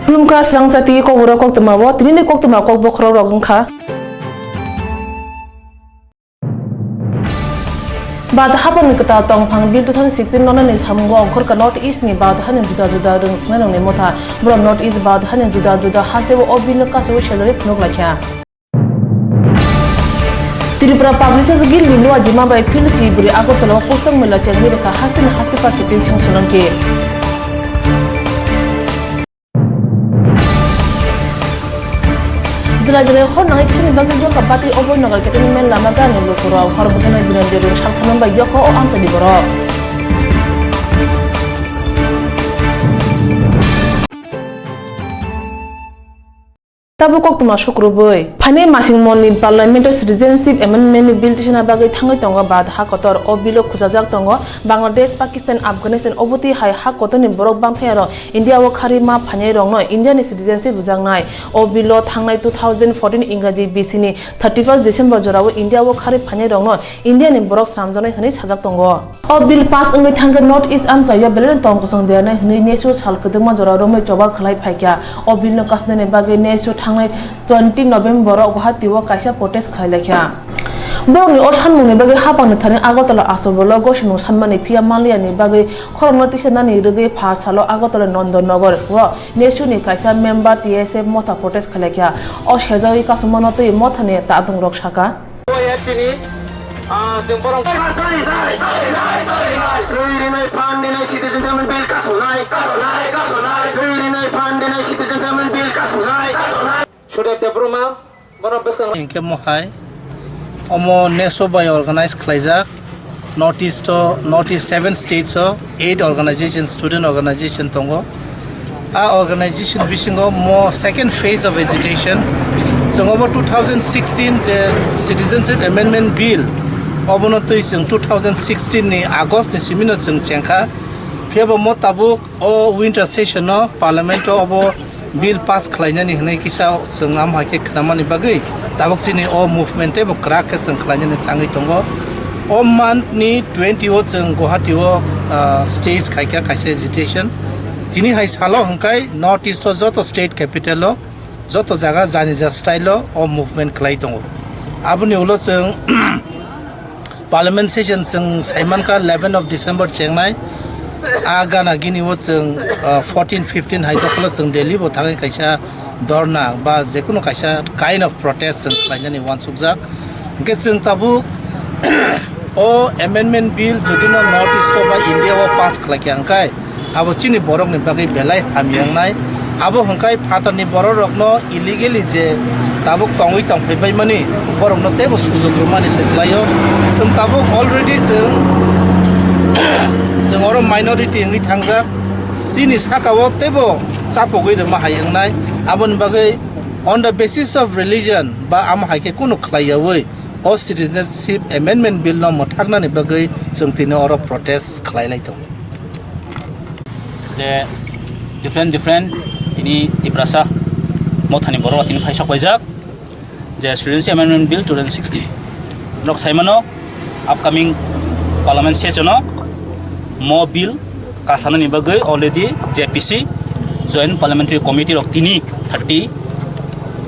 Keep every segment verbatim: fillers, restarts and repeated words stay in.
Khulumkha srangchati kokborok koktwma o, tinini koktwma kok bokhorok rok wngkha. Bad hapangni kwtal tongphang bill two thousand sixteen nonani samungo ongkhorkha North East ni bad hani juda juda rwng swngnai rokni motha. Borok North East bad hani juda juda hasteo o bill no kasu sejagwi phunuk laikha. Tripura Publishers Guild ni luajima bai Phil Chiburi Agartala o pustok mela chengwi rwkha hasteni hasti party Tensing Solanki. Jwlai jwlai hor nangwi kisini bagwi jokha batwi obo nogai ketening men lama gani lukurok hor bwthanai Birendra Rung salkhana bai yokha o amchaini borok. Tabuk koktwma sukrubwi phainai masing monni Parliament o Citizenship Amendment Bill tisana bagwi thangwi tongo bad ha kotor. O bill o khujajak tongo Bangladesh, Pakistan, Afghanistan obotwi hai ha kotorni borok bangthayarok India o kharwi ma phainai rokno India ni citizenship rwjaknai. O bill o thangnai two thousand fourteen Ingraji bisini thirty first December jorao India o kharwi phainai rokno India ni borok swnamjaknai hwnwi sajak tongo. O bill pass wngwi thangkhe North East amchaio belai tong kosong dernai hwnwi nesu sal kwdwkma jora romwi choba khwlai phaikha. O bill no kasnani bagwi nesu thangnai twenty November o Guwahati o kaisa protest khlai laikha. Borokni o sanmungni bagwi hapangni thani Agartala Asombolo gosimung sanmani phiya manliyani bagwi khorokno tisanani rwgwi pha salo Agartala Nondon Nogor o nesu ni kaisa member T S F motha protest khlai laikha. O sejagwi kasumano twi mothani tadongrok saka. Chini, ah, chwng borok Twi rinai phan dinai citizen amendment bill kasonai. Twi rinai phan dinai citizen amendment bill kasonai. Sudet Debbarma, borok bwskango. Hinkhe mohai omo neso bai organize khlaijak. North East o, North East seven states o eight organization, student organization tongo. A organization bisingo mo second phase of agitation. Chwng obo two thousand sixteen je Citizenship Amendment Bill, obono twi chwng two thousand sixteen ni August ni simino chwng chengkha. Phiyaba mo tabuk o winter session o Parliament o obo bill pass khlainani hwnwi kisa chwng am hai khe khnamani bagwi tabuk chini o movement teibo kwrak khe chwng khlainani tangwi tongo. O month ni twenty o chwng Guwahati o, ah, stage khaikha kaisa agitation. Tini hai salo hwnkhe North East o joto state capital o, joto jaga jani ja style o o movement khlai tongo. Aboni ulo chwng Parliament session chwng saimankha eleven of December chengnai. A gana gini o chwng, ah, fourteen fifteen hai dokholo chwng Delhi bo thangwi kaisa dhorna ba jekunu kaisa kind of protest chwng khlainani uansukjak. Hwnkhe chwng tabuk o amendment bill jodi no North East o ba India o pass khlaikha hwnkhe abo chini borokni bagwi belai hamya wngnai. Abo hwnkhe phatarni bororokno illegally je tabuk tongwi tongphaibaimani borokno teibo sujok rwmani se khlaio. Chwng tabuk already chwng, chwng oro minority wngwi thangjak. Chini sakao teibo chapogwi rwma hai wngnai. Aboni bagwi on the basis of religion ba amo hai khe kunu khlaiyawi o Citizenship Amendment Bill no mwthaknani bagwi chwng tini oro protest khlai lai tongo. Je different different tini Tiprasa mothani borok tini phai sok paijak je Citizenship Amendment Bill two thousand sixteen. Nok saimano upcoming Parliament session o mo bill kasanani bagwi already J P C, Joint Parliamentary Committee rok tini thirty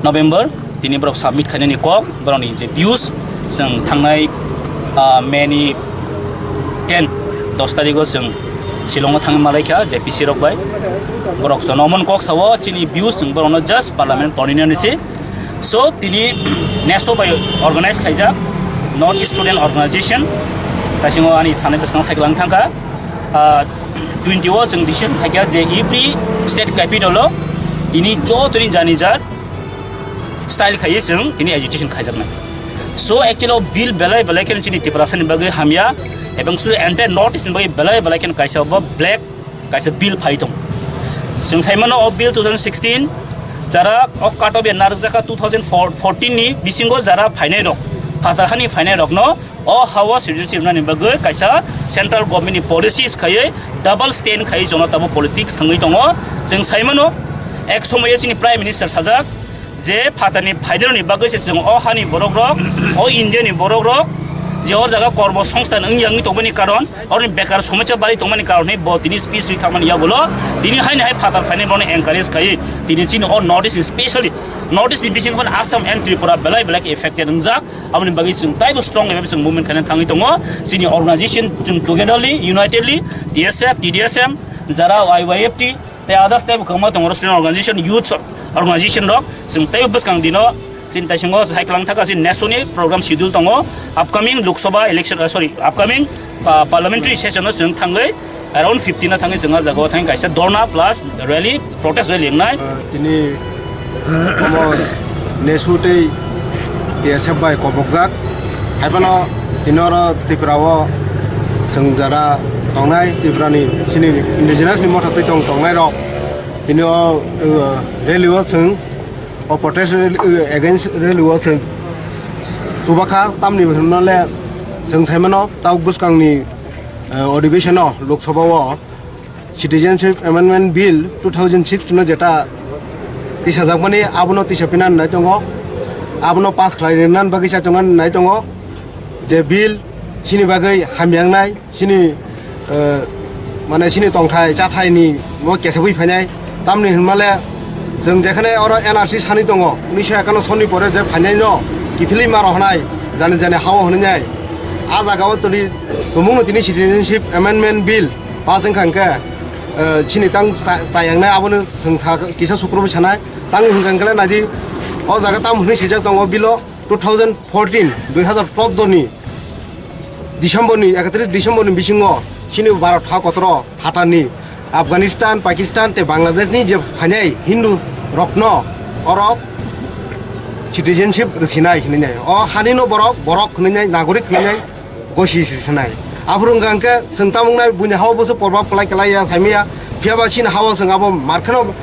November tini borok submit khainani kok, borokni je views chwng thangnai, ah, May ni ten, dos tarikh o chwng Shillong o thangwi malaikha J P C rok bai. Borok jonomon kok sao chini views chwng borokno just Parliament toninani se. So tini neso bai organize khaijak North East Student Organization, taisingo ani sanai bwskang cycle ang thangkha. Ah, twenty o chwng decision khaikha je every state capital o tini jotoni jani jar style khaiwi chwng tini agitation khaijaknai. So actually o bill belai belai kheno chini Tiprasani bagwi hamya, ebong su entire North East ni bagwi belai belai kheno kaisa obo black kaisa bill phai tong. Chwng saimano o bill two thousand sixteen jara o cut off ya narwkjakha two thousand fourteen ni bisingo jara phainai rok, phatar hani phainai rokno o hao citizenship rwnani bagwi kaisa central government ni policies khaiwi double stand khaiwi jono tabuk politics thangwi tongo. Chwng saimano ek somoyo chini Prime Minister sajak je phatarni phaidaroni bagwi se chwng o hani borok rok, o India ni borok rok Je o jaga kormo songsthan wng yang tongmani karon, oroni bekar somosa bari tongmani karon ni bo tini speech ri thangmani yagulo, tini haini hai phatar phaini bono encourage khai, tini chini o North East ni specially North East ni bising phano Assam and Tripura belai belai khe affected wngjak, aboni bagwi chwng taibo strong level chwng movement khaina thangwi tongo, chini organization chwng togetherly, unitedly, T S F, T D S M, jara Y Y F T, tei others tei bo kwbangma tongo, student organization, youth organization rok, chwng tei bwskang dino chini taisingo hai kwlang thaka chini next ni program schedule tongo, upcoming Lok Sabha election, uh, sorry, upcoming, uh, parliamentary session o chwng thangwi around fifteen o thangwi chwng o jaga o thangwi kaisa dharna plus rally, protest rally wngnai. Uh, tini omo nesu tei T S F bai kobokjak. Haiphano tini oro Tripura o chwng jara tongnai, Tripura ni chini indigenous ni motha twi tong tongnai rok tini o, uh, rally o chwng o protest rally, uh, against rally o chwng chubakha, tamni hwnma le chwng saimano tabuk bwskangni, uh, odhibeshon o Lok Sabha o Citizenship Amendment Bill two thousand six no jeta tisajakmani, abono tisapina nai tongo, abono pass khlai rwna bagwi cha tongo nai tongo, je bill chini bagwi hamyangnai, chini, eh, mane chini tongthai chathai ni mo kesabwi phainai, tamni hwnmale chwng jekhane oro N R C sani tongo, unnish ekano sonni pore je phainai no kiphilwi maro hwnai, jani jani hao hwnai, a jaga o tini tumung no tini Citizenship Amendment Bill pass wngkha hwnkhe, eh, chini tang cha-, chayangnai abono chwng sa-, kisa sukrubwi sanai. Tang hwnkha hwnkhe naidi, o jaga tam hwnwi swijak tongo, bilo two thousand fourteen, dui hazar chordo ni December ni, ekatris December ni bisingo chini Bharat ha kotoro phatani Afghanistan, Pakistan tei Bangladesh ni je phainai Hindu rokno oro citizenship rwsinai hwnwi nai. O hani no borok, borok hwnwi nai, nagorik hwnwi nai. Gosi se sanai. Aphuru wngkha hwnkhe chwng tamo wngnai buini hao boso probab kwlai kwlai ya saimaya. Phiya ba chini hao chwng abo markheno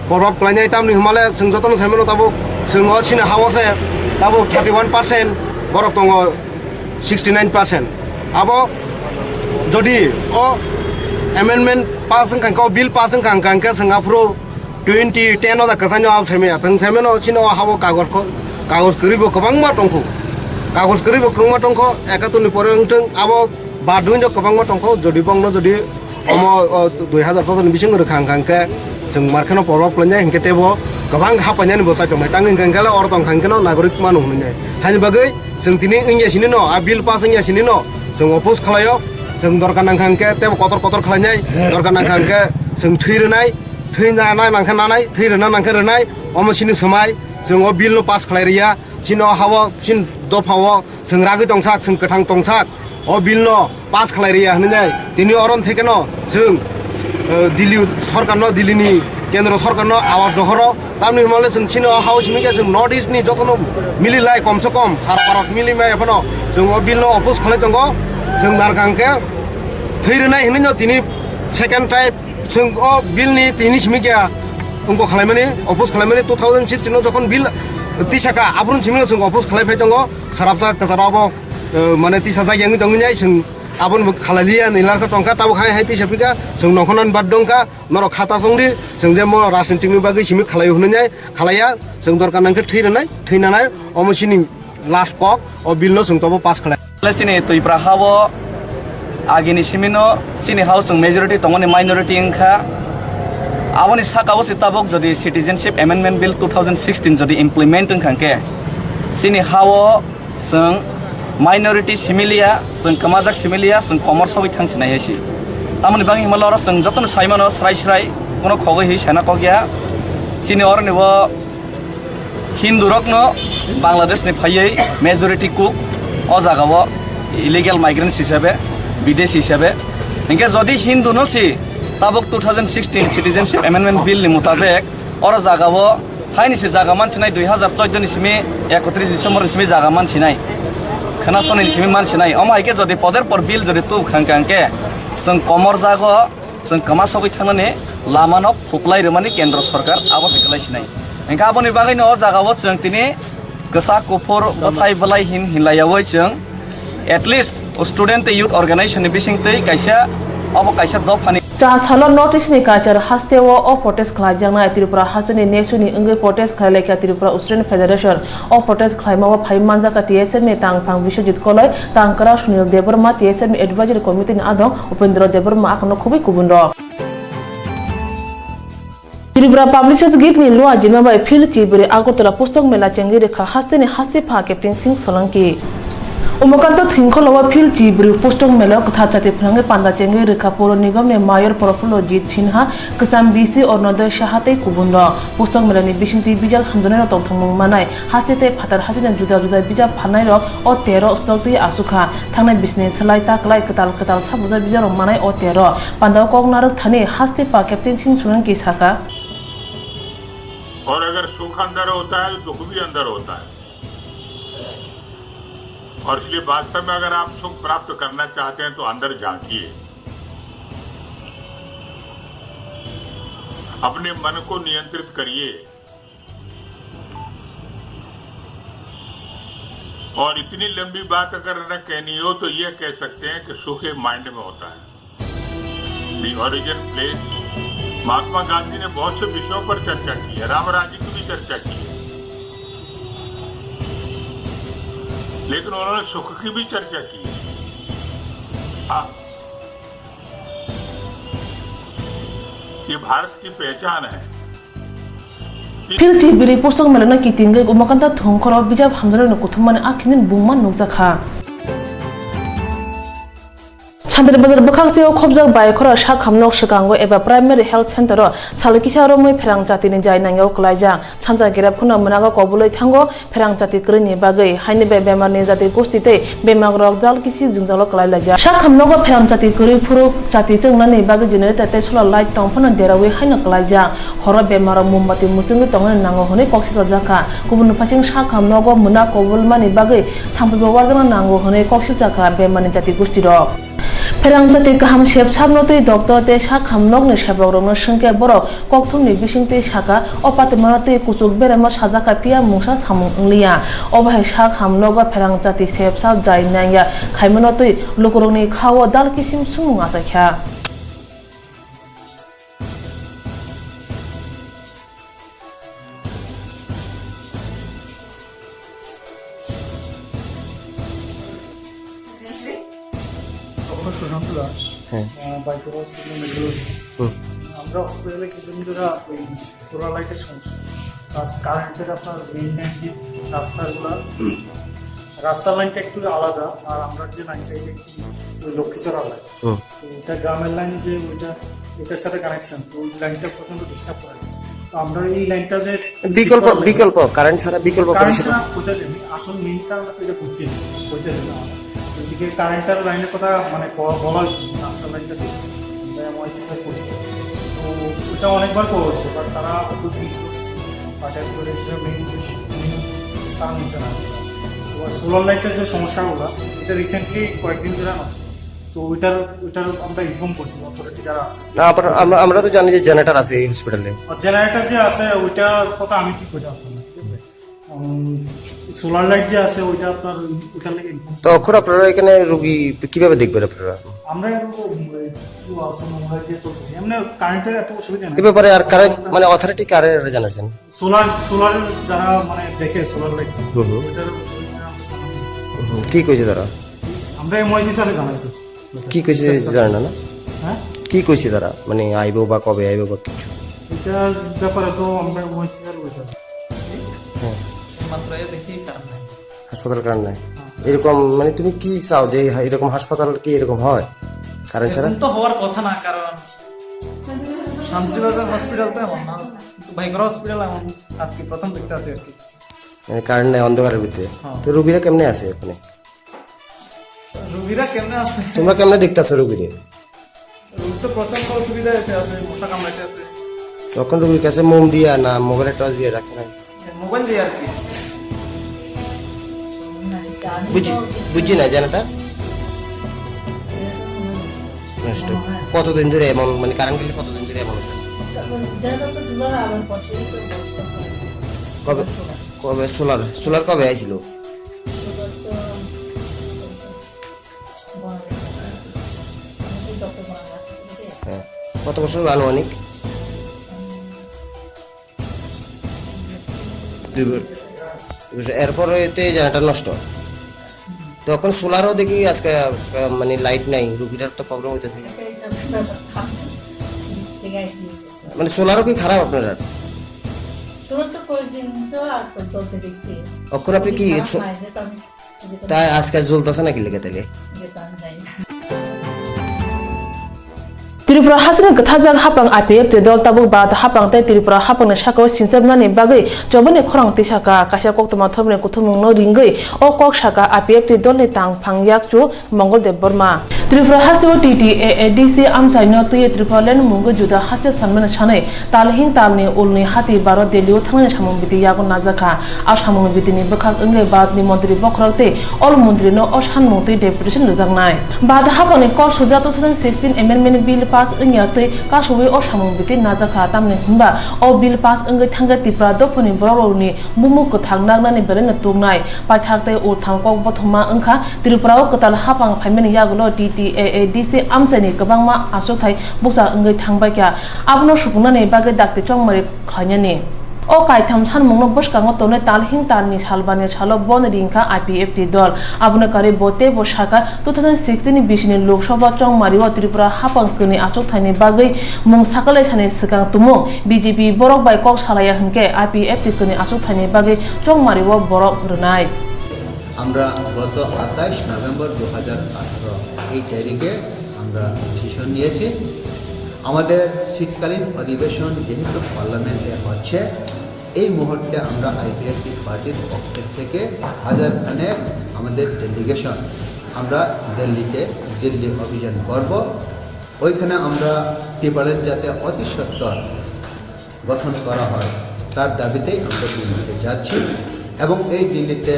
probab kwlainai, tamni hwnmale chwng jotono saimano tabuk chwng o chini hao se tabuk thirty one percent, borok tongo sixty nine percent. Abo jodi o amendment pass wngkha hwnkhe, o bill pass wngkha hwnkha hwnkhe chwng aphuru twenty ten o da kwchangno abo saimaya. Chwng saimano chini o hao kagoj ko, kagoj kwrwi bo kwbangma tongkhu. Kagoj kwrwi bo kwbangma tongkho, ekatoni pore wngthwng abo badwino kwbangma tongkho, jodi bongno jodi omo, o, dui hazar sotoro ni bisingo rwkha hwnkha hwnkhe chwng markheno probab kwlainai hwnkhe teibo kwbang hapainani bo chai tongnai. Tangwi hwnkha hwnkhe oro tongkha hwnkhe no nagorik mano hwnwi nai. Haini bagwi chwng tini wngya sini no, a bill pass wngya sini no chwng oppose khlaio. Chwng dorkar nangkha hwnkhe teibo kotor kotor khlainai, dorkar nangkha hwnkhe chwng thwi rwnai, thwi na, na nangkha nanai, thwi rwna nangkha rwnai, omo chini swmai, chwng o bill no pass khlai rwya, chini o ha o, chini dopha o, chwng ragwi tongsak, chwng kwthang tongsak, o bill no pass khlai rwya hwnwi nai. Tini oro thekeno chwng, eh, Delhi sorkar no, Delhi ni kendro sorkar no awas dohoro. Tamni hwnmale chwng chini o hao simi khe chwng North East ni jotono mili lai, komse kom sara Bharat mili mai phano chwng o bill no oppose khlai tongo. Chwng narkha hwnkhe thwi rwnai hwnwi no tini second time chwng o bill ni tini simi khe wngkok khlaimani, oppose khlaimani two thousand sixteen no jokhon bill tisaka aphuru simi no chwng oppose khlai phai tongo. Sarapsa kwcharo abo, eh, mane tisajak yangwi tongwi nai chwng aboni bo khalai liya ni larkha tongkha, tabuk hai hai tisa phika chwng nongkhornani bad dongkha. Norok khata songdi, chwng je mo rajnitik ni bagwi simi khalai hwnwi nai khalaiya, chwng dorkar nangkhe thwi rwnai, thwi nanai, omo chini last kok, o bill no chwng tobo pass khlai. Le chini Twipra ha o agini simi no chini ha o chwng majority tongmani minority wngkha. Aboni saka o se tabuk jodi Citizenship Amendment Bill two thousand sixteen jodi implement wngkha hwnkhe chini ha o chwng minority simi liya, chwng kwmajak simi liya, chwng komor sogwi thang sinai hai se. Tamoni bagwi himalo oro chwng jotono sai mano srai srai, kono khogwi hi sana kok ya. Chini oroni bo Hindu rokno Bangladesh ni phaiwi majority kuk o jaga o illegal migrants hisabe, bideshi hisabe. Hinkhe jodi Hindu no si tabuk two thousand sixteen Citizenship Amendment Bill ni mutabek oro jaga o Haini se jaga mansinai dui hazar chordo ni simi ekotris December ni simi jaga mansinai. Khwnasoni ni simi mansinai. Omo hai khe jodi poder por bill jodi tubkha hwnkha hwnkhe chwng komor jago chwng kwma sogwi thangnani lama no phuklai rwmani kendro sorkar abo se kwlai sinai. Hwnkhe aboni bagwi no o jaga o chwng tini kwchak kuphur bwthai bwlai hin hinlaiyaui chwng at least o student tei youth organization ni bisingtwi kaisa obo kaisa dophani Cha salo North East ni Kaichar haste o, o protest khlaijaknai Tripura haste ni nesu ni wngwi protest khlai laikha Tripura Student Federation. O protest khlaima o phai manjakha T S F ni tangphang Biswajit Koloi, tangkra Sunil Debbarma, T S F ni Advisory Committee ni adong Upendra Debbarma, akhano khubui kubun rok. Tripura Publishers Guild ni lua jima bai Phil Chibri Agartala pustok mela chengwi rwkha hasteni haste pha Captain Singh Solanki. Umakanta Thingkholo o Phil Chibri pustok mela o kwthar chati phwnangwi panda chengwi rwkha Puro Nigam ni Mayor Prafullo Jit Sinha, kwcham B C Orunodoi Saha tei kubun rok. Pustok mela ni bisingtwi bijap hamjaknai rok tongthokmung manai haste tei phatar haste ni juda juda bijap phalnai rok o tero stock twi asukha. Thangnai bisni slai ta kwlai kwtal kwtal sabujak bijap rok manai o tero. Pandao kok narwk thani haste pa Captain Singh Solanki saka. और अगर सुख अंदर होता है तो दुख भी अंदर होता है। और इसलिए वास्तव में अगर आप सुख प्राप्त करना चाहते हैं तो अंदर झांकिए, अपने मन को नियंत्रित करिए। और इतनी लंबी बात अगर न कहनी हो तो यह कह सकते हैं कि सुख एक माइंड में होता है। The origin place। महात्मा गांधी ने बहुत से विषयों पर चर्चा की है, राम राज्य की भी चर्चा की है, लेकिन उन्होंने सुख की भी चर्चा की है। हाँ, ये भारत की पहचान है। Phil Chibri pustok mela no kitingwi Umakanta Thongkhoro bijap hamjaknai no kuthumani akhini bungma nukjakha. Santri Bazar bwkhak seo khobjak bai khora sak hamnok swkango eba Primary Health Center o sal kisa romwi pherang chati ni jai nangya o kwlaijak. Santa gerep kheno mwnago kobulwi thango pherang chati kwrwi ni bagwi, haini bai bemar ni jati gosti tei bemar rok jal kisi jwngjal o kwlai laijak. Sak hamnogo pherang chati kwrwi phuru chati chwngnani bagwi generator tei solar light tong phano derawi haino kwlaijak. Horo bemar rok mombati mwchwngwi tongna nango hwnwi kok sichajakha. Kubun phaising sak hamnogo mwnak kobulmani bagwi thangpaiba uargana nango hwnwi kok sijakha bemar ni jati gosti rok. Pherang chati kaham sep sabno twi doctor tei sak ham nokni sebrok rokno swngkhe borok kokthumni bisingtwi saka, o patimano twi kuchuk beremo sajakha, phiya mungsa samung wngliya. Obo hai sak ham nogo pherang chati sep sap jai nangya khaimano twi lukurokni khao dal kisim sumung achaikha. Doctor Sushanta Das, হ্যাঁ। Ah, bypass hospital medical office. হুম। আমরা হসপিটালে কিছুদিন ধরে ওই সোলার লাইটের সমস্যা, প্লাস কারেন্টের আপনার মেইন লাইন যে রাস্তাগুলা, হুম। রাস্তার লাইনটা একটু আলাদা, আর আমরা যে লাইনটা, এটা একটু ওই লক্ষ্মীছড়া লাইন। হুম। তো এটা গ্রামের লাইন, যে ওইটা, এটার সাথে কানেকশন, তো ওই লাইনটা প্রচন্ড ডিস্টার্ব করে। তো আমরা এই লাইনটা যে বিকল্প, ঠিক করলে বিকল্প, কারেন্ট ছাড়া বিকল্প কারেন্ট পরিষেবা। ছাড়া ওইটা যে আসল মেইন কারণ তো এটা বুঝছি না, ওইটা যে না। ওইদিকে কারেন্টের লাইনের কথা মানে ক-, বলা হয়েছে, রাস্তার লাইনটা দিয়ে আমরা এমআইসি স্যার করছি। তো ওটা অনেকবার করা হয়েছে, বাট তারা হয়তো বিশ পাঠায় করে সেটা মেইন, মেইন কারণ হচ্ছে না। তো সোলার লাইটের যে সমস্যাগুলো, এটা রিসেন্টলি কয়েকদিন ধরে নষ্ট। তো ওইটার, ওইটার আমরা ইনফর্ম করছি অথরিটি যারা আছে। না, আপনার, আমরা, আমরা তো জানি যে জেনারেটর আছে এই হসপিটালে। আর জেনারেটর যে আছে, ওইটার কথা আমি ঠিক করে আসতাম না, ঠিক আছে? উম, সোলার লাইট যে আছে, ওইটা আপনার, ওইটার লাগে ইনফর্ম। তো এখন আপনারা এখানে রুগী কিভাবে দেখবেন আপনারা? আমরা এখন তো, উম, একটু আছে, মোবাইল দিয়ে চলতেছি। এমনি কারেন্টের এত অসুবিধা নেই। এ ব্যাপারে আর কারে, মানে, অথরিটি কারে জানাচ্ছেন? সোলার, সোলার যারা, মানে, দেখে সোলার লাইট, হুম হুম। ওইটার, ওইটা আমরা জানাই। হুম, কি কইছে তারা? আমরা এমওআইসি স্যারে জানাইছি। কি কইছে জানেন না? হ্যাঁ? কি কইছে তারা? মানে, আইবো বা কবে আইবো বা কিছু? এটার ব্যাপারে তো আমরা এমওআইসি স্যার বলতে পারি। হ্যাঁ। মাত্র এ দেখি কারণ নাই। হাসপাতাল কারেন্ট নাই। হ্যাঁ। এরকম, মানে, তুমি কি চাও যে হা-, এরকম হাসপাতাল কি এরকম হয় কারেন্ট ছাড়া? এরকম তো হওয়ার কথা না, কারণ শান্তিবাজার হসপিটাল তো এমন না, কিন্তু ভাইগড়া হসপিটাল এমন আজকে প্রথম দেখতে আসি আর কি। মানে, কারেন্ট নাই অন্ধকারের ভিতরে। হ্যাঁ। তো রুগীরা কেমনে আছে ওখানে? রুগীরা কেমনে আছে? তোমরা কেমনে দেখতেছো রুগীরে? রুগী তো প্রচন্ড অসুবিধায় আছে, মশা কামড়াইতে আছে। তখন রুগীর কাছে মোম দিয়া না মোবাইলে টর্চ দিয়ে রাখতে হয়? মোবাইল দিয়ে আর কি। বুঝি, বুঝি না জানাটা? নষ্ট। কতদিন ধরে এমন, মানে, কারেন্ট গেলে কতদিন ধরে এমন হচ্ছে? কবে, কবে সোলার, সোলার কবে আইছিল? সোলার তো, বড়, আমি তো ডক্টর বড় আসছে, ঠিক আছে? হ্যাঁ। কত বছর আনুমানিক? দুই বছর। এরপরে তো এই জায়গাটা নষ্ট। তো এখন সোলারও দেখি আজকে, আহ, মানে লাইট নাই, রুগীটার তো প্রবলেম হইতেছে। মানে সোলারও কি খারাপ আপনার? সোলার তো কয়েকদিন তো আর তো চলতে দেখছি। এখন আপনি কি খারাপ সো-, নাই, যেহেতু আমি তাই আজকে জ্বলতেছে নাকি লেগে তাহলে? Tripura hasteni kwthajak hapang I P F T dol tabuk Bharat hapang tei Tripura hapangni sakao sinchapnani bagwi chobani khorang tisaka. Kaisa koktwma thormani kuthumungno ringwi o kok saka I P F T dolni tangphang yakchu Mongol Debbarma. Tripura hasteo T T A A D C amchaino twiwi Tripuraland mungwi juda haste sanmani sanwi talhing talni ulni hati baro Delhi-o thangnani samung biti yago najakha. A samung bitini bwkhak wngwi Bharatni montri bokhorok tei ol montrino o sanmung twi deputation rwjaknai. Bharat hapangni kok sujak two thousand sixteen Amendment Bill pass wngya twi kasugwi o samung biti najakha, tamni hwnba o bill pass wngwi thangkhe Tripura dophani borokrokni bumung kwthang nagnani belaino tuknai. Paithak tei ultham kok bothoma wngkha Tripura-o kwtal hapang phaimani yagulo T T A A D C amchaini kwbangma achukthai bukcha wngwi thangbaikha. Abono supungnani bagwi dakti chongmari khlainani. O kaitham sanmungno bwskango tonwi talhing talni salbani salo bon ringkha I P F T dol. Abono karwi bo teibo sakha, two thousand sixteen ni bisini Lok Sabha chongmario Tripura hapang kwnwi achukthaini bagwi mung sakalai sani swkang tumung B J P borok bai kok salaiya hwnkhe I P F T kwnwi achukthaini bagwi chongmario borok rwnai. আমরা গত আঠাশ নভেম্বর দু হাজার আঠারো এই তারিখে আমরা ডিসিশন নিয়েছি। আমাদের শীতকালীন অধিবেশন যেহেতু পার্লামেন্টে হচ্ছে, এই মুহূর্তে আমরা আইপিএফটি পার্টির পক্ষ থেকে হাজার খানেক আমাদের ডেলিগেশন আমরা দিল্লিতে, দিল্লি অভিযান করব। ওইখানে আমরা ত্রিপুরাল্যান্ড যাতে অতি সত্বর গঠন করা হয়, তার দাবিতেই আমরা দিল্লিতে যাচ্ছি। এবং এই দিল্লিতে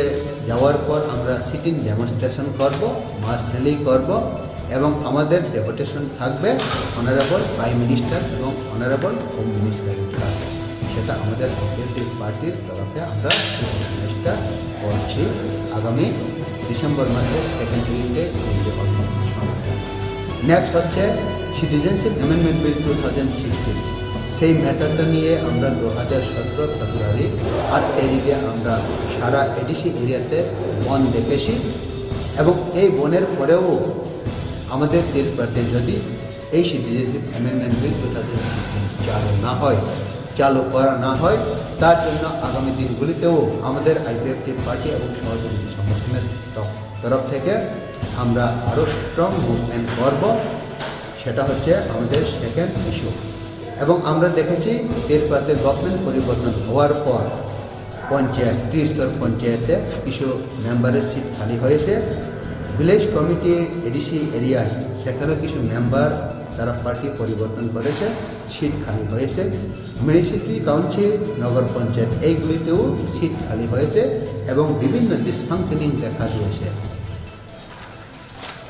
যাওয়ার পর আমরা সিটিং ডেমনস্ট্রেশন করব, মাস র্যালি করব এবং আমাদের ডেপুটেশন থাকবে অনারেবল প্রাইম মিনিস্টার এবং অনারেবল হোম মিনিস্টারের কাছে। সেটা আমাদের আইপিএফটি পার্টির তরফে আমরা চেষ্টা করছি। আগামী ডিসেম্বর মাসের সেকেন্ড উইকে দিল্লি অভিযান সমাপ্ত। নেক্সট হচ্ছে citizenship amendment bill two thousand sixteen, সেই ম্যাটারটা নিয়ে আমরা দু হাজার সতেরো ফেব্রুয়ারি আট তারিখে আমরা সারা এডিসি এরিয়াতে বন্ধ দেখেছি। এবং এই বনের পরেও আমাদের তীরপ্রান্তে যদি এই citizenship amendment bill two thousand sixteen চালু না হয়, চালু করা না হয়, তার জন্য আগামী দিনগুলিতেও আমাদের আইপিএফটি পার্টি এবং সহযোগী সংগঠনের তরফ তরফ থেকে আমরা আরও স্ট্রং মুভমেন্ট করব। সেটা হচ্ছে আমাদের সেকেন্ড ইস্যু। এবং আমরা দেখেছি এর পাতে গভর্নমেন্ট পরিবর্তন হওয়ার পর পঞ্চায়েত, ত্রিস্তর পঞ্চায়েতে কিছু মেম্বারের সিট খালি হয়েছে। ভিলেজ কমিটি, এডিসি এরিয়ায় সেখানেও কিছু মেম্বার তারা পার্টি পরিবর্তন করেছে, সিট খালি হয়েছে। মিউনিসিপ্যালিটি কাউন্সিল, নগর পঞ্চায়েত এইগুলিতেও সিট খালি হয়েছে এবং বিভিন্ন ডিসফাংশনিং দেখা দিয়েছে।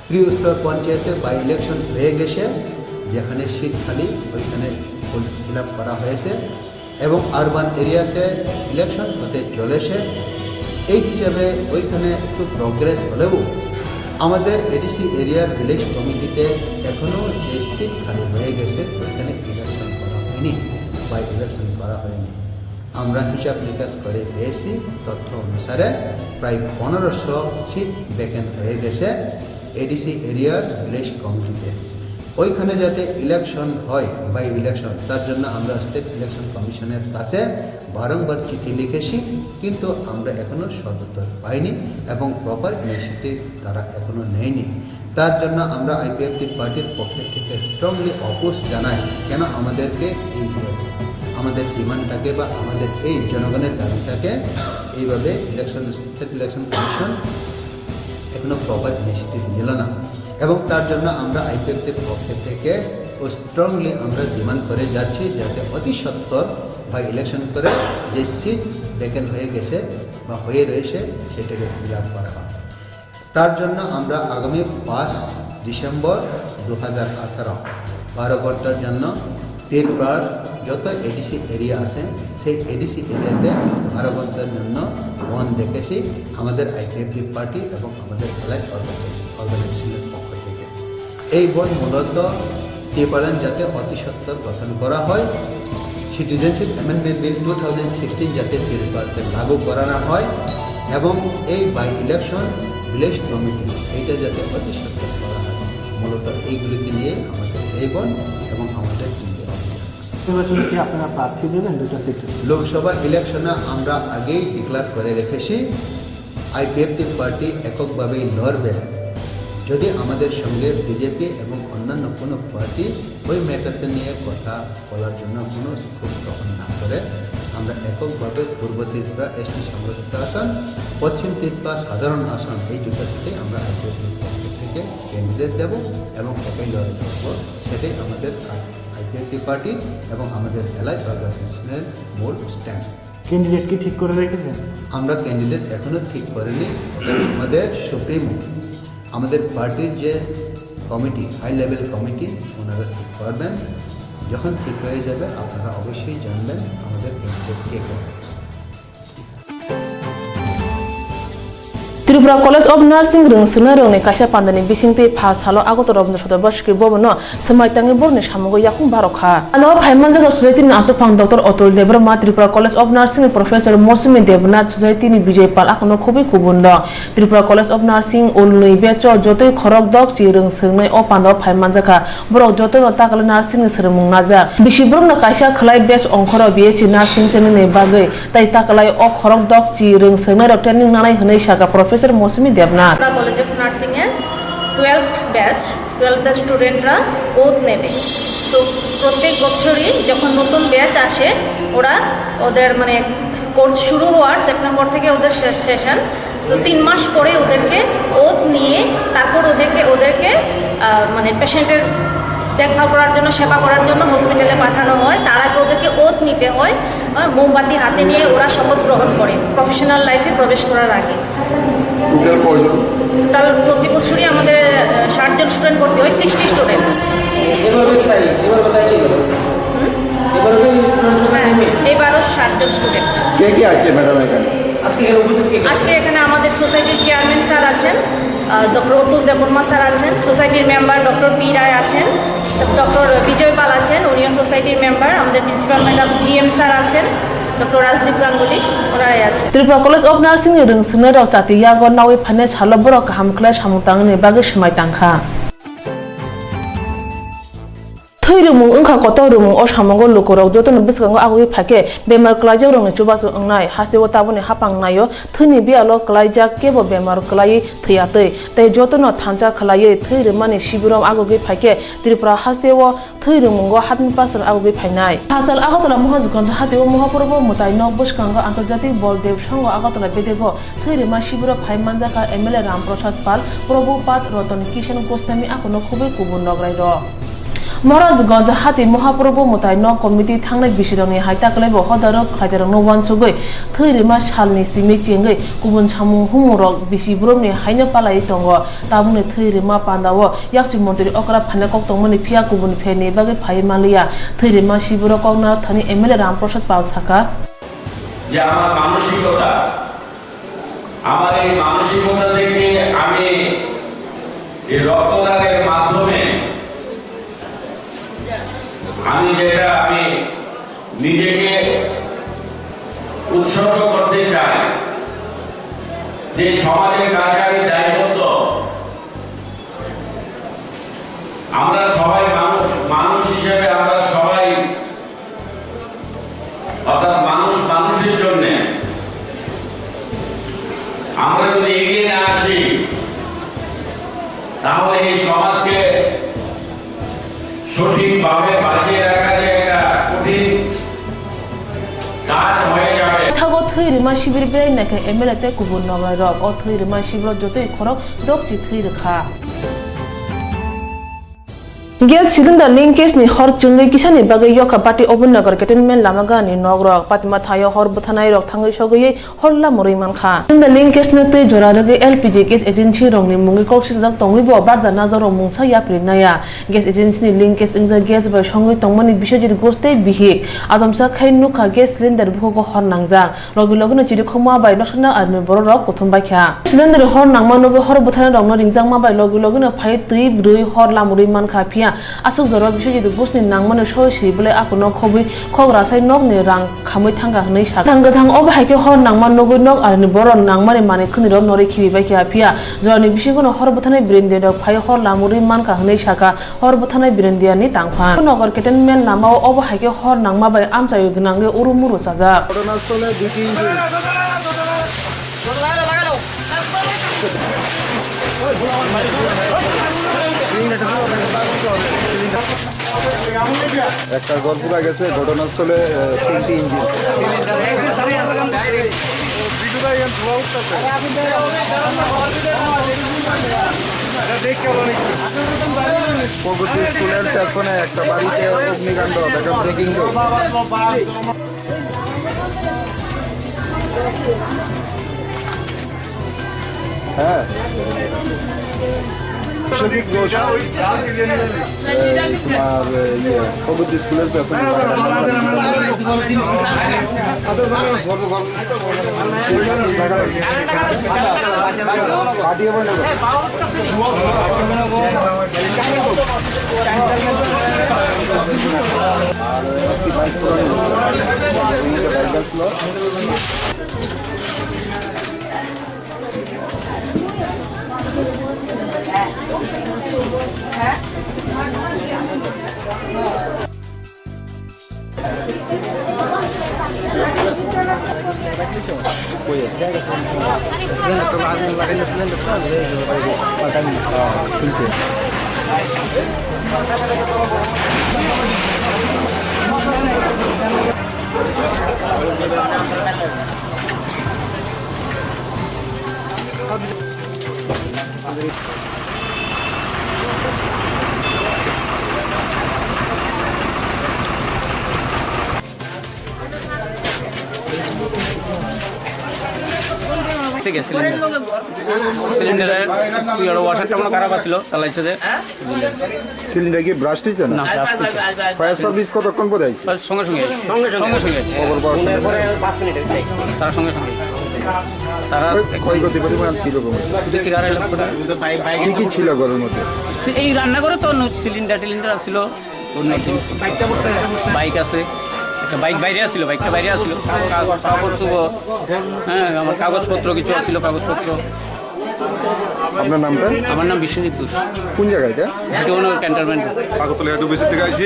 ত্রিস্তর পঞ্চায়েতে বাই ইলেকশন হয়ে গেছে, যেখানে সিট খালি ওইখানে ফিল আপ করা হয়েছে এবং আরবান এরিয়াতে ইলেকশন হতে চলেছে। এই হিসাবে ওইখানে একটু প্রোগ্রেস হলেও আমাদের এডিসি এরিয়ার ভিলেজ কমিটিতে এখনও যে সিট খালি হয়ে গেছে ওইখানে ইলেকশন করা হয়নি, বাই ইলেকশন করা হয়নি। আমরা হিসাব নিকাশ করে পেয়েছি তথ্য অনুসারে প্রায় পনেরোশো সিট ভ্যাকেন্ট হয়ে গেছে এডিসি এরিয়ার ভিলেজ কমিটিতে। ওইখানে যাতে ইলেকশন হয়, বাই ইলেকশন, তার জন্য আমরা স্টেট ইলেকশন কমিশনের কাছে বারংবার চিঠি লিখেছি, কিন্তু আমরা এখনও সদুত্তর পাইনি এবং প্রপার ইনিশিয়েটিভ তারা এখনও নেয়নি। তার জন্য আমরা আইপিএফটি পার্টির পক্ষ থেকে স্ট্রংলি অপোজ জানাই, কেন আমাদেরকে এই, আমাদের ডিমান্ডটাকে বা আমাদের এই জনগণের দাবিটাকে এইভাবে ইলেকশন, স্টেট ইলেকশন কমিশন এখনো প্রপার ইনিশিয়েটিভ নিল না। এবং তার জন্য আমরা আইপিএফটির পক্ষ থেকে ও স্ট্রংলি আমরা ডিমান্ড করে যাচ্ছি যাতে অতি সত্বর বা ইলেকশন করে যে সিট ভ্যাকেন্ট হয়ে গেছে বা হয়ে রয়েছে সেটাকে ফিল আপ করা হয়। তার জন্য আমরা আগামী পাঁচ ডিসেম্বর দু হাজার আঠারো, বারো ঘন্টার জন্য ত্রিপুরার যত এডিসি এরিয়া আছে, সেই এডিসি এরিয়াতে বারো ঘন্টার জন্য বন্ধ ডেকেছি আমাদের আইপিএফটি পার্টি এবং আমাদের অ্যালায়েড অর্গানাইজেশনের পক্ষ থেকে। এই বন্ধ মূলত ত্রিপুরাল্যান্ড যাতে অতি সত্বর গঠন করা হয়, citizenship amendment bill two thousand sixteen যাতে ত্রিপুরাতে লাগু করানো হয় এবং এই বাই ইলেকশন ভিলেজ কমিটি এইটা যাতে অতি সত্বর করা হয়। মূলত এইগুলিকে নিয়ে আমাদের এই বন্ধ এবং আমাদের তিনটে অভিযান। নির্বাচনে কি আপনারা প্রার্থী দেবেন দুইটা সিটে? লোকসভা ইলেকশনে আমরা আগেই ডিক্লেয়ার করে রেখেছি, আইপিএফটি পার্টি এককভাবেই লড়বে। যদি আমাদের সঙ্গে বিজেপি এবং অন্যান্য কোনো পার্টি ওই ম্যাটারটা নিয়ে কথা বলার জন্য কোনো স্কোপ গ্রহণ না করে, আমরা এককভাবে পূর্ব ত্রিপুরা এসটি সংরক্ষিত আসন, পশ্চিম ত্রিপুরা সাধারণ আসন, এই দুটো সিটে আমরা আইপিএফটির পক্ষ থেকে ক্যান্ডিডেট দেব এবং একাই লড়াই করব। সেটাই আমাদের আইপিএফটি পার্টি এবং আমাদের অ্যালায়েন্স অর্গানাইজেশনের মূল স্ট্যান্ড। ক্যান্ডিডেট কি ঠিক করে রেখেছেন? আমরা ক্যান্ডিডেট এখনো ঠিক করিনি, ওটা আমাদের সুপ্রিমো, আমাদের পার্টির যে কমিটি, হাই লেভেল কমিটি, ওনারা ঠিক করবেন। যখন ঠিক হয়ে যাবে, আপনারা অবশ্যই জানবেন আমাদের ক্যান্ডিডেট কে কে। Tripura College of Nursing rwng swrwngnairokni kaisa pandani bisingtwi pha salo Agartala Rabindra Satar Bajpai bhavan no swmai tangwi borokni samungo yakung barokha. Ano phai manjakha society ni aswkphang Doctor Atul Debbarma, Tripura College of Nursing ni Professor Mousumi Debnath, society ni Bijoy Pal, akhano khobwi kubun rok. Tripura College of Nursing ulnwi batch o jotoi khorok dok chi rwng swrwngnai o pandao phai manjakha. Borok jotono takalai nursing ni swrwngmung najak. Bisi borokno kaisa khwlai batch ongkhoro B S C nursing training ni bagwi. Tai takalai o khorok dok chi rwng swrwngnairok training nanai hwnwi sakha Professor Mousumi Debnath. আমরা college of nursing এর twelve batch, twelve batch স্টুডেন্টরা ওথ নেবে। সো প্রত্যেক বছরই যখন নতুন ব্যাচ আসে, ওরা ওদের মানে কোর্স শুরু হওয়ার সেপ্টেম্বর থেকে ওদের শেষ সেশন। তো তিন মাস পরে ওদেরকে ওথ নিয়ে তারপর ওদেরকে ওদেরকে আহ, মানে পেশেন্টের দেখভাল করার জন্য, সেবা করার জন্য হসপিটালে পাঠানো হয়। তার আগে ওদেরকে ওথ নিতে হয়। আহ, মোমবাতি হাতে নিয়ে ওরা শপথ গ্রহণ করে প্রফেশনাল লাইফে প্রবেশ করার আগে। টোটাল কয়জন? টোটাল প্রতি বছরই আমাদের আহ, ষাট জন স্টুডেন্ট ভর্তি হয়, সিক্সটি স্টুডেন্টস। এবারও স্টুডেন্ট সংখ্যা সেমই? এবারও ষাট জন স্টুডেন্ট। কে কে আছে ম্যাডাম এখানে? আজকে এখানে উপস্থিত কে কে? আজকে এখানে আমাদের সোসাইটির চেয়ারম্যান স্যার আছেন, আহ, ডক্টর অতুল দেববর্মা স্যার আছেন, সোসাইটির মেম্বার ডক্টর পি রায় আছেন, ডক্টর বিজয় পাল আছেন, উনিও সোসাইটির মেম্বার, আমাদের principal madam G M sir আছেন, ডক্টর রাজদীপ গাঙ্গুলি, ওনারাই আছেন। Tripura College of Nursing ni rwng swrwngnairok chati yago nawi phainai salo borok kaham khlai samung tangni bagwi swmai tangkha. Thwi rwmung wngkha kotor rwmung. O samungo lukurok jotono bwskango agugwi phaikhe bemar kwlaijakrokni chubachu wngnai. Hasteo tabukni hapang naio thwini biyalo kwlaijak kebo bemar kwlaiwi thwiyatwi tei jotono thansa khwlaiwi thwi rwmani sibiro agugwi phaikhe Tripura hasteo thwi rwmungo hatini pasal agugwi phainai. Hachal Agartala Mohajganj hatio Mohapurbo mwtai nok bwskango Antarjatik Bol Dibosango Agartala bedego thwi rwma sibiro phai manjakha M L A Ram Prasad Pal, Prabhupada, Ratan Kishan Goswami akhorno khobwi kubun nograirok. Maharajganj hati Mohapurbo mwtai nok committee thangnai bisirokni hai taklaibo hodarok khlaitarokno uansugwi thwi rwma salni simi chengwi kubun samung humungrok bisi borokni haino palaiwi tongo. Tabukni thwi rwma pandao yakchi montri okra phaina kok tongmani phiya kubun pherni bagwi phaiwi manliya. Thwi rwma sibiro kokna thani M L A Ram Prasad Pal sakha. যে আমার মানসিকতা, আমার এই মানসিকতা থেকে আমি এই রক্তদানের মাধ্যমে আমি যেটা আমি নিজেকে উৎসর্গ করতে চাই, যে সমাজের কাছে আমি দায়বদ্ধ। আমরা সবাই মানুষ, মানুষ হিসেবে আমরা সবাই, অর্থাৎ মানুষ মানুষের জন্য আমরা যদি এগিয়ে না আসি, তাহলে এই সমাজকে সঠিকভাবে বাঁচিয়ে রাখা যে একটা কঠিন কাজ হয়ে যাবে। Thago thwi rwma sibir berai naikha M L A tei kubun nograirok. O thwi rwma sibiro jotoi khorok dokchi thwi rwkha. Gas cylinder linkage ni hor chwngwi kisani bagwi yokha bati Obinagar cantonment lama gani nogrok. Patima thaio hor bwthanairok thangwi sogwi hor lamurwi mankha. Cylinder linkage no twi jora rwgwi L P G gas agency rokni mungwi kok sijak tongwibo barja najarok mungsa yapri naya. Gas agency ni linkage wngjak gas bai songwi tongmani Biswajit Ghosh tei bihik. Ajamsa khai nukha gas cylinder bukhugo hor nangjak. Logi logino chirikhokma bai nokshana army bororok kuthum baikha. Cylinder hor nangma nugwi hor bwtharnairokno ringjakma bai logi logino phai twi bwrwi hor lamurwi mankha, phiya Aswk jorao Biswajit Bosni nangmani soi swi belai aphano khobwi khok rasai nokni rang khamwi thangkha hwnwi sakha. Thang kwthang obo hai khe hor nangma nugwi nok arini borok nangmani manwi khwnirok norwi khibi bai kha, phiya jorani bisingono hor bwtharnai birindiarok phai hor lamurwi mankha hwnwi sakha. Hor bwtharnai birindiani tangphan. Nogar cantonment lamao obo hai khe hor nangma bai amchai gwnangwi uru muru chajak. ঘটনাস্থলে দুই তিনজন। একটা ঘর পুড়ে গেছে, ঘটনাস্থলে, আহ, তিনটি ইঞ্জিন। প্রগতি স্কুলের পেছনে একটা বাড়িতে অগ্নিকাণ্ড, দেখা ব্রেকিং নিউজ। হ্যাঁ। শফিক ঘোষ। এই তোমার, এই, ইয়ে, প্রগতি স্কুলের পেছনে। পার্টি হবে না তো? আর একটি বাইক পুরানো। বাইক আসলো। ঠিক আছে, সিলিন্ডার। সিলিন্ডারের ওই ওর ওয়াশারটা মনে হয় খারাপ আছিল, চালাইছে যে। সিলিন্ডার কি ব্রাস্ট হয়েছে না? না, ব্রাস্ট হয়েছে। ফায়ার সার্ভিস কতক্ষণ পরে আইছে? সঙ্গে সঙ্গে আইছে। সঙ্গে সঙ্গে। সঙ্গে সঙ্গে আইছে। খবর পাওয়ার সঙ্গে সঙ্গে। তারা সঙ্গে সঙ্গে আইছে। তারা ক্ষয়-, ক্ষয়ক্ষতি পরিমাণ কিরকম হয়েছে? দুই থেকে আড়াই লক্ষ টাকা। Bike, bike. কি কি ছিল ঘরের মধ্যে? সে-, এই রান্নাঘরে তো ন-, সিলিন্ডার টিলিন্ডার ছিল, অন্য জিনিস। বাইক আছে, একটা বাইক বাইরে আছিল, বাইকটা বাইরে আছিল। কা-, কাপড় চোপড়, হ্যাঁ, আমার কাগজপত্র কিছু আছিল, কাগজপত্র। আপনার নামটা? আমার নাম বিশ্বজিৎ ঘোষ। কোন জায়গা এটা? এটা হলো ক্যান্টনমেন্ট। আগরতলা এডিসি থেকে আইছি,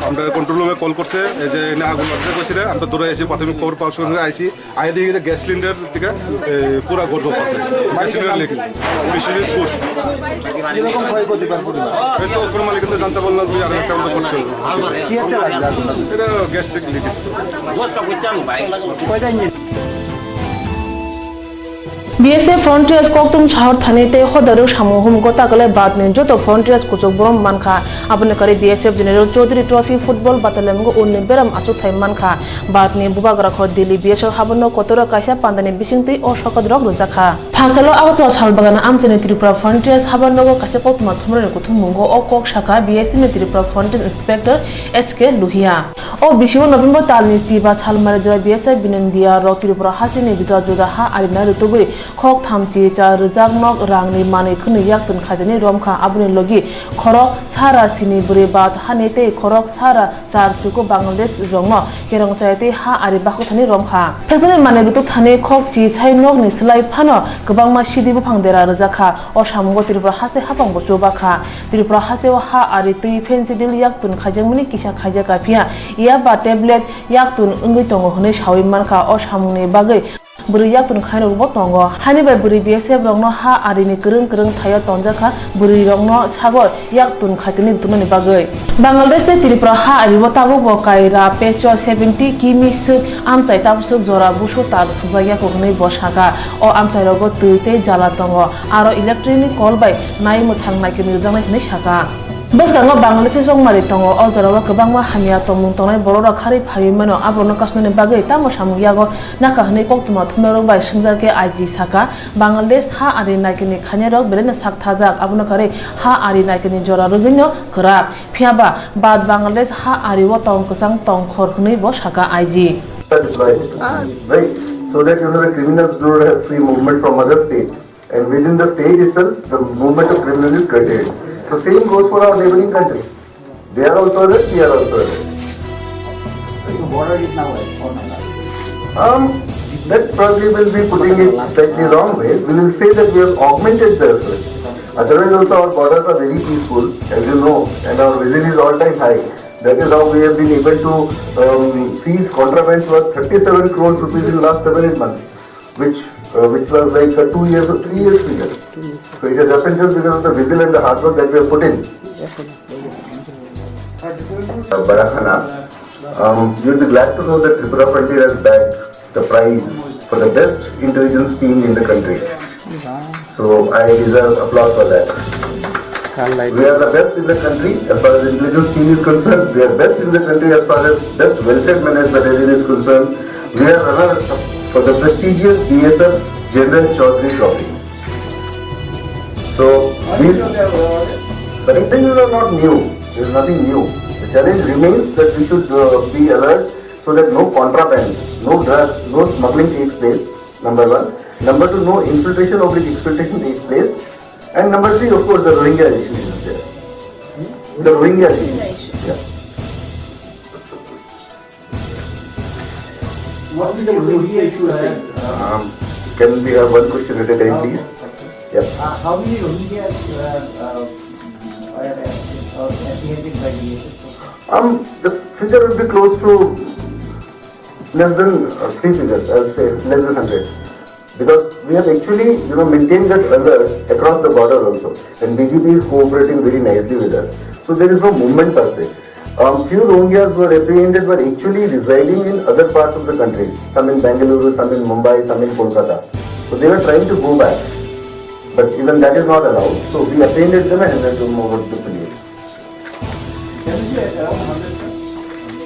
আমরা কন্ট্রোল রুমে কল করছে, এই যে এনে আগুন লাগছে কইছে রে, আমরা দৌড়ে আইছি, প্রাথমিক খবর পাওয়ার সঙ্গে আইছি, আইয়া দেখি যে গ্যাস সিলিন্ডার থেকে, এ, পুরা গর্ভ আছে, গ্যাস সিলিন্ডার লেগে। বিশ্বজিৎ ঘোষ। কিরকম ক্ষয়ক্ষতি বা পরিমাণ? এই তো কোনো মালিক তো জানতে পারলাম, তুই আর একটা আমরা করছো। কি একটা লাগবে আগুন? এটা গ্যাস থেকে লেগেছে। কয়টা engine? B S F Frontiers koktum sahor thani tei hodarok samung humung gota kwlai badni joto Frontiers kuchuk borom mankha. Aboni kwrwi B S F General Chaudhary Trophy football battalion unni beram achukthai mankha. Badni bubagra kho Delhi B S F haborno kotor kaisa pandani bisingtwi o sokat rok rwjakha. Phasalo Agartala salbagani amchaini Tripura Frontiers habornogo kaisa koktwma thumrani kuthummungo o kok sakha B S F ni Tripura Frontiers Inspector H K Luhia. O bisingo November talni chiba salmari jora B S F binandia rok Tripura hasteni juda juda ha arina rwtugwi khok thamchi cha rwjak nok rangni manwi khwnwi yaktun khaijani romkha. Aboni logi khorok sara sini bwrwi bat hani tei khorok sara char chuku Bangladesh rokno kerong chaya tei ha ari bakhuthani romkha. Pheksani manwi rwtwk thani khok chi sai nokni slai phano kwbangma sidi buphang dera rwjakha. O samungo Tripura haste haphangbo chubakha. Tripura hasteo ha ari twi fentanyl yaktun khaijakmani kisa khaijakha, phiya yaba tablet yaktun wngwi tongo hwnwi sawi mankha. O samungni bagwi bwrwi yaktun khainai rokbo tongo. Haini bai bwrwi B S F rokno ha arini kwrwng kwrwng thaio tonjakha, bwrwi rokno sagor yaktun khaitini rwtwmani bagwi. Bangladesh tei Tripura ha ario tabukbo kaira pecho seventy kimi swk amchai tabswk jora busu tal sukjakya kok hwnwi bo sakha. O amchairogo twi tei jala tongo, aro electric ni kol bai nai mwthang naikhe nirwjaknai hwnwi sakha. Bwskango Bangladeshi chongmari tongo, o jorao kwbangma hamya tongmung tongnai bororok kharwi phaiwi mano, aborokno kasnani bagwi tamo samung yago nakha hwnwi koktwma thumnarok bai swngjak khe I G sakha, Bangladesh ha ari naikini khainairok belaino sak thajak, abono karwi ha ari naikini jora rwgwino kwrak. Phiyaba bad Bangladesh ha ario tong kwchang tong khor hwnwi bo sakha I G. Right, so that, you know, the criminals do not have free movement from other states. And within the state itself, the movement of criminal is curtailed. So same goes for our neighboring country. They are also alert, we are also alert. So your border is now at four number. Um, that probably will be putting it slightly wrong way. We will say that we have augmented the efforts. Otherwise also our borders are very peaceful, as you know, and our vigil is all time high. That is how we have been able to um, seize contrabands worth thirty-seven crores rupees in last seven eight months, which uh, which was like a two years or three years figure. So it has happened just because of the vigil and the hard work that we have put in. Uh, Barakhana, um, you'll be glad to know that Tripura Frontier has bagged the prize for the best intelligence team in the country. So I deserve applause for that. We are the best in the country as far as intelligence team is concerned. We are best in the country as far as best welfare management is concerned. We are runners up for the prestigious B S F's General Chaudhary Trophy. So these, sorry, things are not new. There is nothing new. The challenge remains that we should uh, be alert so that no contraband, no drugs, no smuggling takes place. Number one. Number two, no infiltration oblique exfiltration takes place. And number three, of course, the Rohingya issue is there. The Rohingya issue. Yeah. What is the Rohingya issue as such? Um, can we have one question at a time, please? Yeah. Uh, how many Rohingya uh, uh, are uh, apprehended by the Um, the figure will be close to less than uh, three figures, I would say less than hundred. Because we have actually, you know, maintained that alert across the border also. And B G P is cooperating very nicely with us. So there is no movement per se. Um, few Rohingyas were apprehended were actually residing in other parts of the country. Some in Bengaluru, some in Mumbai, some in Kolkata. So they were trying to go back. But even that is not allowed. So we apprehended them and handed them over to the police. Can you say around hundred, sir?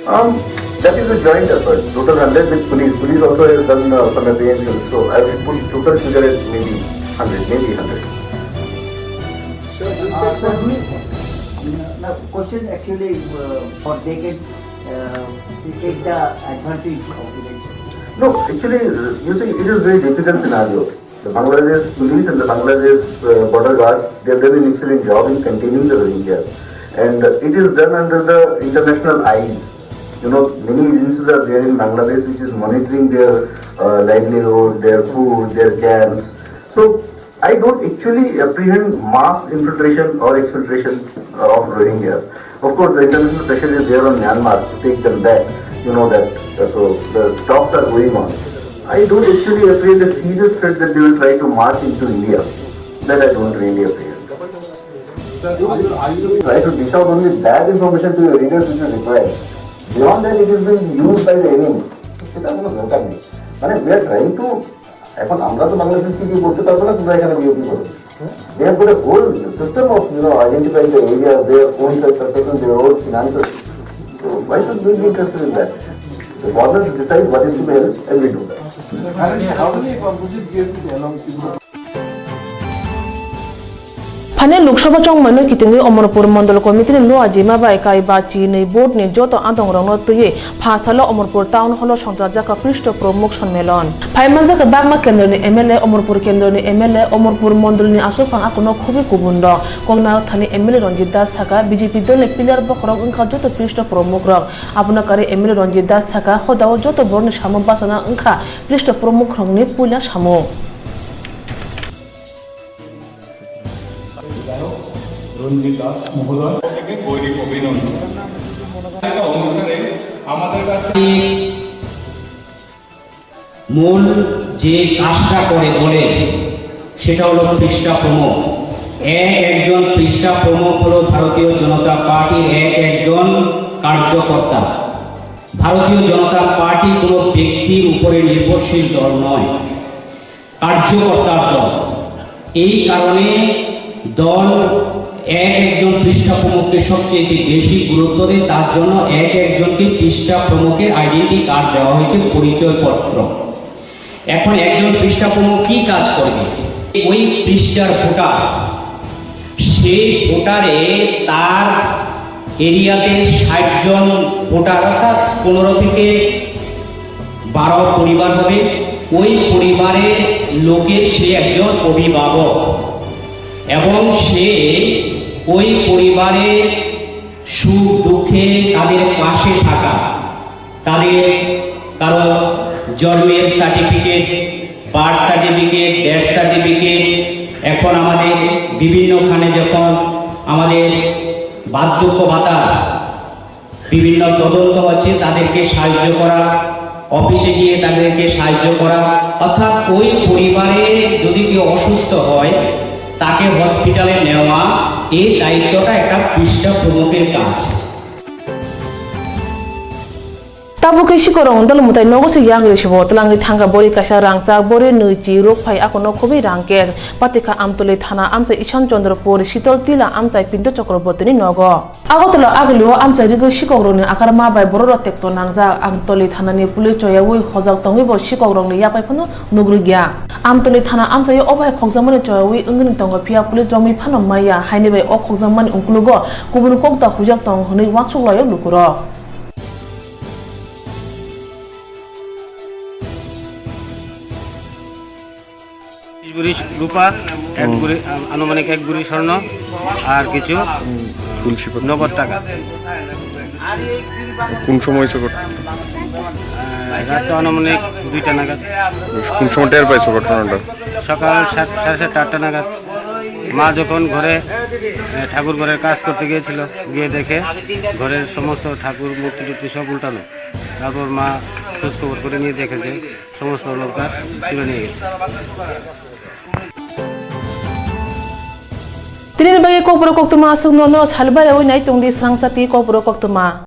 Um, that is a joint effort. Total hundred with police. Police also has done uh, some apprehension. So I will put total figure at maybe hundred, maybe hundred. Sir, you Uh, said sir, that do you, now, question actually, uh, for they can, uh, take the advantage of it. No, actually, you see, it is very difficult scenario. The Bangladesh police and the Bangladesh uh, border guards, they have done an excellent job in containing the Rohingyas. And uh, it is done under the international eyes. You know, many agencies are there in Bangladesh which is monitoring their uh, livelihood, their food, their camps. So I don't actually apprehend mass infiltration or exfiltration uh, of Rohingyas. Of course, the international pressure is there on Myanmar to take them back. You know that. Uh, so the talks are going on. I don't actually apprehend a serious threat that they will try to march into India. That I don't really apprehend. Sir, are you, are you Try to dish out only that information to your readers which is required. Beyond that, it is being used by the enemy. সেটা কোনো দরকার নেই। মানে, we are trying to এখন আমরা তো বাংলাদেশকে গিয়ে বলতে পারবো না তোমরা এখানে বিওপি করো। They have got a whole system of, you know, identifying the areas, their own infrastructure, their own finances. So why should we be interested in that? The governments decide what is to be helped and we do that. Currently, how many Kampucheas B S P along Tripura? Phaini Lok Sabha chongmano kitingwi Omorpur Mondol Committee ni nuajima bai kaiba chinwi board ni joto adongrokno twiwi pha salo Omorpur Town Hall o songchajak kha Krishto Promukh Sonmelon. Phaimanjakha Bagma Kendroni M L A, Omorpur Kendroni M L A, Omorpur Mondolni Aswkphang Akono Khubui Kubunrok. Koknathani M L A Ranjit Das sakha, B J P dolni pillar bokhorok wngkha joto Krishto Promukrok. Abono karwi M L A Ranjit Das sakha, hodao joto borokni samung bachana wngkha Krishto Promukrokni puila samung. বিধায়ক রঞ্জিত দাস মহোদয় থেকে গৌরী অভিনন্দন। অনুসারে আমাদের কাছে মূল যে কাজটা করে দলের, সেটা হলো পৃষ্ঠা প্রমুখ। এক একজন পৃষ্ঠা প্রমুখ হলো ভারতীয় জনতা পার্টির এক একজন কার্যকর্তা। ভারতীয় জনতা পার্টি কোনো ব্যক্তির উপরে নির্ভরশীল দল নয়, কার্যকর্তার দল। এই কারণে দল এক একজন পৃষ্ঠা প্রমুখকে সবচেয়ে বেশি গুরুত্ব দেয়, তার জন্য এক একজনকে পৃষ্ঠা প্রমুখের আইডেন্টি কার্ড দেওয়া হয়েছে, পরিচয়পত্র। এখন একজন পৃষ্ঠা প্রমুখ কি কাজ করবে? ওই পৃষ্ঠার ভোটার, সেই ভোটারে তার এরিয়াতে ষাট জন ভোটার, অর্থাৎ পনেরো থেকে বারো পরিবার হবে। ওই পরিবারের লোকের সে একজন অভিভাবক এবং সে ওই পরিবারের সুখ দুঃখে তাদের পাশে থাকা, তাদের কারো জন্মের certificate, birth certificate, death certificate, এখন আমাদের বিভিন্নখানে যখন আমাদের বার্ধক্য ভাতা বিভিন্ন তদন্ত হচ্ছে, তাদেরকে সাহায্য করা, অফিসে গিয়ে তাদেরকে সাহায্য করা, অর্থাৎ ওই পরিবারে যদি কেউ অসুস্থ হয়, তাকে হসপিটালে নেওয়া, এই দায়িত্বটা একটা পৃষ্ঠা প্রমুখের কাজ। Tabuk khe sikorok dol mwtai nogo se yang risibo twlangwi thangkha, bori kaisa rangchak, bori nwichi rok phai akono khobwi rang cash patikha Amtwlwi thana amchai Ishan Chandrapur Shitol Tila amchai Pinto Chakrabortini nogo. Agartala agulio amchai rigwi sikokrokni akarma bai bororok tekto nangjak. Amtwlwi thanani police choyaui hojak tongwibo sikokrokni yapai phano nugrwkya. Amtwlwi thana amchaio obo hai khokjakmani choyaui wngwi tongo, phiya police romwi phano maya, haini bai o khokjakmani uklogo kubun kokda huijak tong hwnwi uansuk laio lukurok. বিশ ভরি রূপা, এক ভরি, আ-, আনুমানিক এক ভরি স্বর্ণ আর কিছু তুলসী পাতা। নগদ টাকা। কোন সময় হয়েছে ঘটনা? আহ, রাত তো আনুমানিক দুইটা নাগাদ। কোন সময় টের পাইছো ঘটনাটা? সকাল সাত, সাড়ে সাতটা, আটটা নাগাদ। মা যখন ঘরে, আহ, ঠাকুর ঘরের কাজ করতে গিয়েছিল, গিয়ে দেখে ঘরের সমস্ত ঠাকুর মূর্তি টুর্তি সব উল্টানো। তারপর মা খোঁজ খবর করে নিয়ে দেখে যে সমস্ত অলংকার তুলে নিয়ে গেছে। Tini bagwi kokborok koktwma aswk nono salbai rwi nai tongdi swrangsa tei kokborok koktwma.